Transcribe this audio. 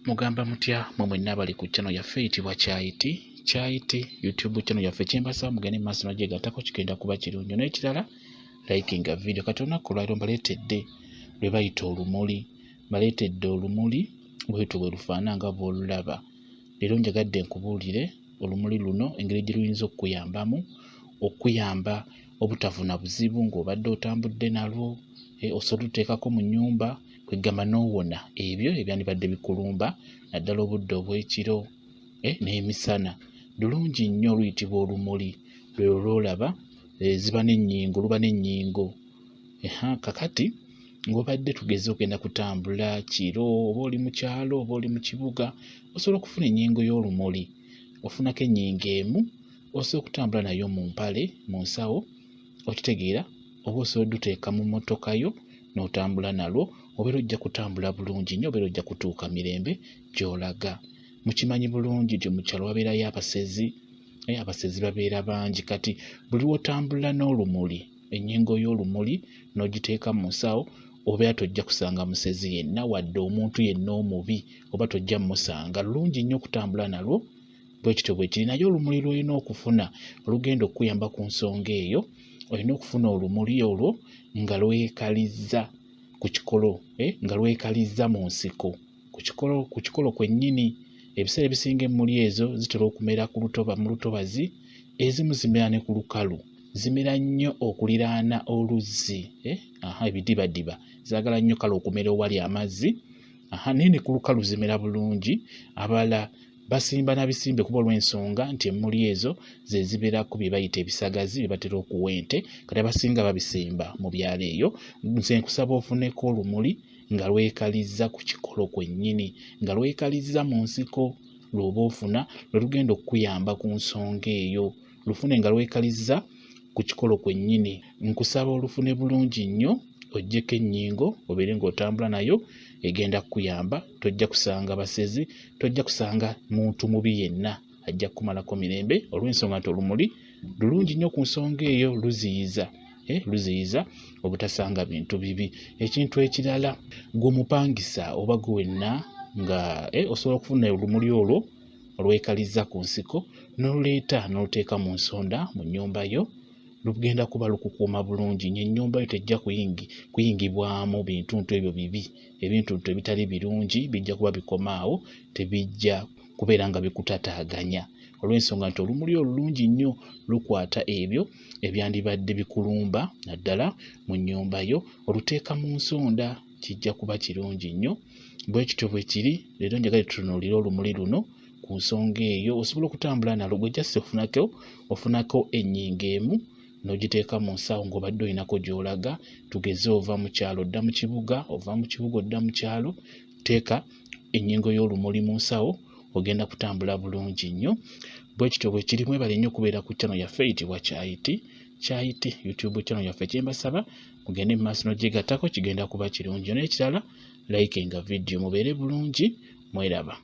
Mugamba mutya mwe mwenna abali ku channel yaffe eyitibwa Kyayiti Kyayiti YouTube channel yaffe, kyembasaba mugende mu maaso nogyegattako, kigenda kuba kirungi. N'ekirala, likinga video. Kati olunaku olwaliro mbaleetedde lwe bayita olumuli, mbaleetedde olumuli bwetyo bwe lufaana nga bw'olulaba. Leero njagadde nkubuulire olumuli luno engeri gye luyinza okukuyambamu, okukuyamba obutafuna buzibu ng'obadde otambudde nalwo, osobola oluteekako mu nnyumba, kweggamba n'owona ebyo ebyandibadde bikulumba naddala obudde obw'ekiro n'emisana. Lulungi nnyo, luyitibwa olumuli, lwe lw'olaba, ziba n'ennyingo, luba n'ennyingo. Kakati ng'obadde tugeze ogenda kutambula kiro, oba oli mu kyalo oba oli mu kibuga, osobola okufuna ennyingo y'olumuli, ofunako ennyingo emu, osobola okutambula nayo mu mpale, mu nsawo, okitegeera, oba osobola odduteeka mu mmotoka yo n'otambula nalwo, obeera ojja kutambula bulungi nnyo, obeera ojja kutuuka mirembe gy'olaga. Mukimanyi bulungi nti mu kyalo wabeerayo abasezi, abasezi babeera bangi. Kati buli lw'otambula n'olumuli, ennyingo y'olumuli n'ogiteeka mu nsawo, obeera tojja kusanga musezi yenna wadde omuntu yenna omubi, oba tojja mmusanga. Lulungi nnyo okutambula nalwo, bwe kityo bwe kiri. Naye olumuli lw'olina okufuna olugenda okukuyamba ku nsonga eyo, olina okufuna olumuli olwo nga lwekalizza ku kikolo, nga lwekalizza mu nsiko, ku kikolo kwennyini. Ebiseera ebisinga emmuli ezo zitera okumera ku lutoba, mu lutobazi, ezimu zimera ne ku lukalu, zimera nnyo okuliraana oluzzi, ebidibadiba zaagala nnyo kale okumera owali amazzi, naye ne ku lukalu zimera bulungi. Abalala basimba na bisimbe kuba olw'ensonga nti emmuli ezo ze zibeerako bye bayita ebisagazi bye batera okuwa ente, kati abasinga babisimba mu byalo eyo. Nze nkusaba ofuneko olumuli nga lwekalizza ku kikolo kwennyini, nga lwekalizza mu nsiko, lw'oba ofuna lwe lugenda okukuyamba ku nsonga eyo. Lufune nga lwekalizza ku kikolo kwennyini. Nkusaba olufune bulungi nnyo, oggyeko ennyingo obeere ng'otambula nayo, egenda kukuyamba, tojja kusanga basezi, tojja kusanga muntu mubi yenna ajja kukumalako mirembe, olw'ensonga nti olumuli lulungi nnyo ku nsonga eyo, luziyiza luziyiza obutasanga bintu bibi. Ekintu ekirala, ggwe omupangisa oba gwe wenna nga osobola okufuna olumuli olwo olwekalizza ku nsiko n'oluleeta n'oluteeka mu nsonda mu nnyumba yo, lugenda kuba lukukuuma bulungi nnyo. Ennyumba yo tejja kuyingibwamu bintuntu ebyo bibi, ebintuntu ebitali birungi bijja kuba bikoma awo, tebijja kubeera nga bikutataaganya, olw'ensonga nti olumuli olulungi nnyo lukwata ebyo ebyandibadde bikulumba naddala mu nnyumba yo. Oluteeka mu nsonda, kijja kuba kirungi nnyo. Bwe kityo bwe kiri. Leero njagala tutunuulire olumuli luno ku nsonga eyo, osobola okutambula nalwo. Gwe just ofunako ennyingo emu n'ogiteeka mu nsawo ng'obadde olinako gy'olaga. Tugeze ova mu kyalo odda mu kibuga, ova mu kibuga odda mu kyalo, teeka ennyingo y'olumuli mu nsawo, ogenda kutambula bulungi nnyo. Bwe kityo bwe kiri. Mwebale nnyo okubeera ku channel yaffe eyitibwa Kyayiti Kyayiti YouTube channel yaffe. Kyembasaba mugende mu maaso n'ogyegattako, kigenda kuba kirungi. N'ekirala, likinga video, mubeere bulungi, mweraba.